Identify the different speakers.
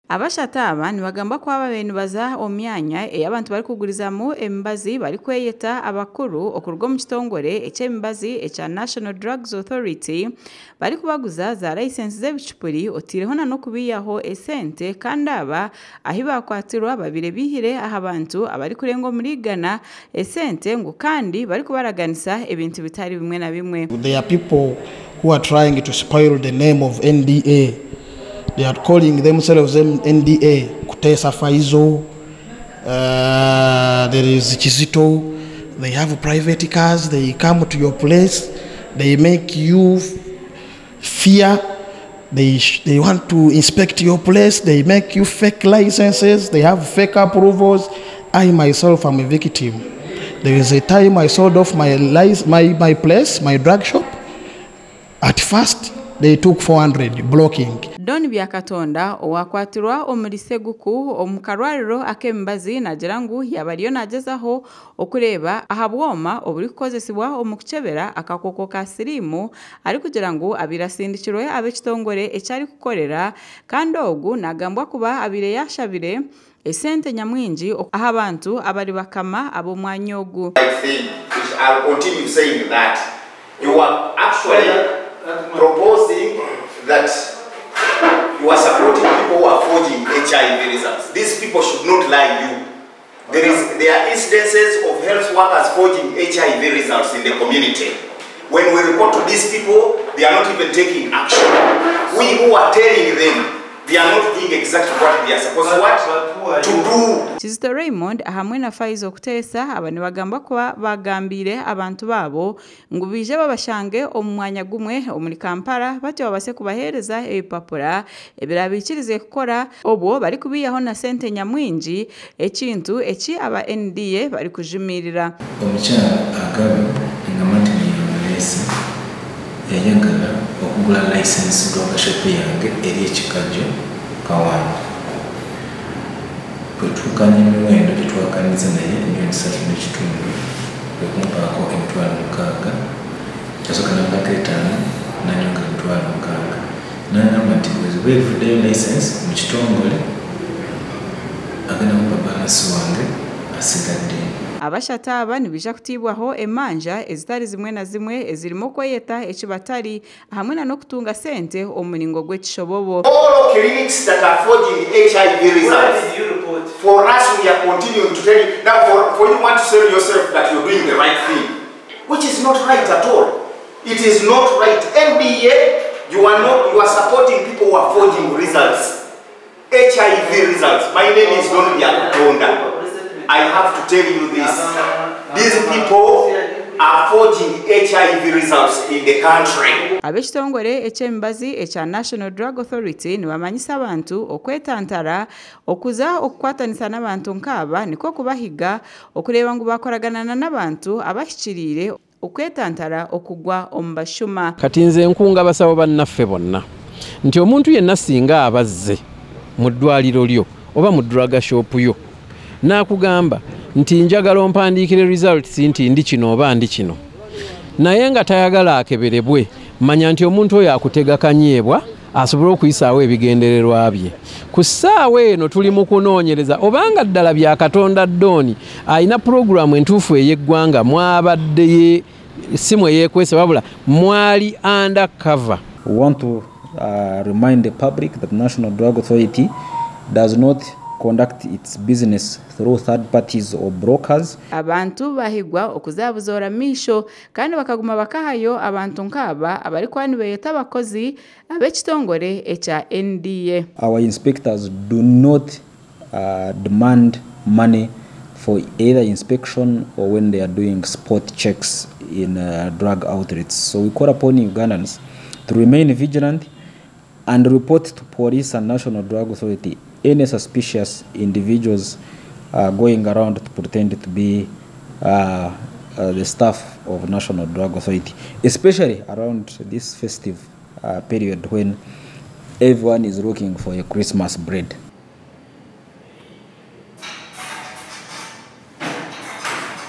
Speaker 1: Abashatu aba nibagambwa kuba babaire nibaza omu myanya ei abantu barikugurizamu emibazi barikweyeta abakuru okuruga omu kitongore eky'emibazi ekya National Drugs Authority barikubaguza za layisensi z'ebicupuri oteireho n'okubiihaho esente kandi aba ahi bakwatirwa babaire biihire aha bantu abarikurenga omuri igana esente ngu kandi barikubaraganisa ebintu bitari bimwe na bimwe.
Speaker 2: There are people who are trying to spoil the name of NDA. They are calling themselves NDA. Kutesa Faizo, there is Kizito. They have private cars. They come to your place. They make you fear. They want to inspect your place. They make you fake licenses. They have fake approvals. I myself am a victim. There is a time I sold off my place, my drug shop. At first, they took 400 blocking.
Speaker 1: Don Byakatonda owakwatirwa omuri Seguku omu karwariro ak'emibazi nagira ngu yaba ariyo nagyezaho okureeba aha bwoma oburikukozesibwa omu kukyebera akakooko ka siriimu arikugira ngu abaire asindikirwe ab'ekitongore eki arikukorera kandi ogu nagambwa kuba abaire yashabire esente nyamwingi aha bantu abari bakama ab'omwanya ogu.
Speaker 3: I think, which I'll continue saying that you are actually proposing that you are supporting people who are forging HIV results. These people should not lie you. There are incidences of health workers forging HIV results in the community. When we report to these people, they are not even taking action. We who are telling them, they are not doing exactly what they are supposed to, what, to do.
Speaker 1: Kizito Raymond hamwe na Faizo Kutesa aba nibagamba kuba bagambire abantu babo ngu bije babashange omu mwanya gumwe omuri Kampala batyo babase kubahereza ebipapura ebirabikirize kukora obwo bari kubiyaho na sente nyamwingi ekintu eki aba NDA bari kujumirira.
Speaker 4: Omukyala Agabe nga Martin Yamulese yayagala okugula license drug shop yange eri ekikajjo Kawanda. Bwe tuukanya emiwendo gye twakaniza naye 3.5 million kwe kumpaako 60,000 yasooka n'ampaako 5 n'anyongera 60,000 n'agamba nti bwe ziba evuddeyo license mu kitongole agenda kumpa balance wange asigadde.
Speaker 1: Abashatu aba nibija kutiibwaho emanja ezitari zimwe na zimwe ezirimu okweyeta eki batari hamwe na n'okutunga sente omu muringo gw'ekishobobo.
Speaker 3: All clinics that are forging HIV results, for us we are continuing to tell you, now for you want to sell yourself that you're doing the right thing, which is not right at all. It is not right. NDA, you are not, you are supporting people who are forging results. HIV results. My name is Don Byakatonda. I have to tell you this. These people are forging HIV results in the country.
Speaker 1: Ab'ekitongore eky'emibazi ekya National Drug Authority nibamanyisa abantu okwetantara okuza okukwatanisa n'abantu nk'aba nikwo kubahiga okureeba ngu bakoraganana n'abantu abahikiriire okwetantara okugwa omu bashuma.
Speaker 5: Kati nze nkunga abasawo bannaffe bonna nti omuntu yenna singa abazze mu ddwaliro lyo oba mu drug shop yo n'akugamba nti njagala ompandiikire results nti ndi kino oba ndi kino naye nga tayagala akeberebwe, manya nti omuntu oyo akutega kanyeebwa asobole okuyisaawo ebigendererwa bye. Ku ssaawa eno tuli mu kunoonyereza obanga ddala Byakatonda Dooni alina puroguramu entuufu ey'eggwanga mwabadde ye si mwe yeekwese wabula mwali undercover.
Speaker 6: We want to remind the public that National Drug Authority does not conduct its business through third parties or brokers.
Speaker 1: Abantu bahigwa okuzabuzoora maisho kandi bakaguma bakahayo abantu nk'aba abarikuba nibeyeta abakozi ab'ekitongore ekya NDA.
Speaker 6: Our inspectors do not demand money for either inspection or when they are doing spot checks in drug outlets. So we call upon Ugandans to remain vigilant and report to police and National Drug Authority any suspicious individuals going around to pretend to be the staff of National Drug Authority, especially around this festive period when everyone is looking for a Christmas bread.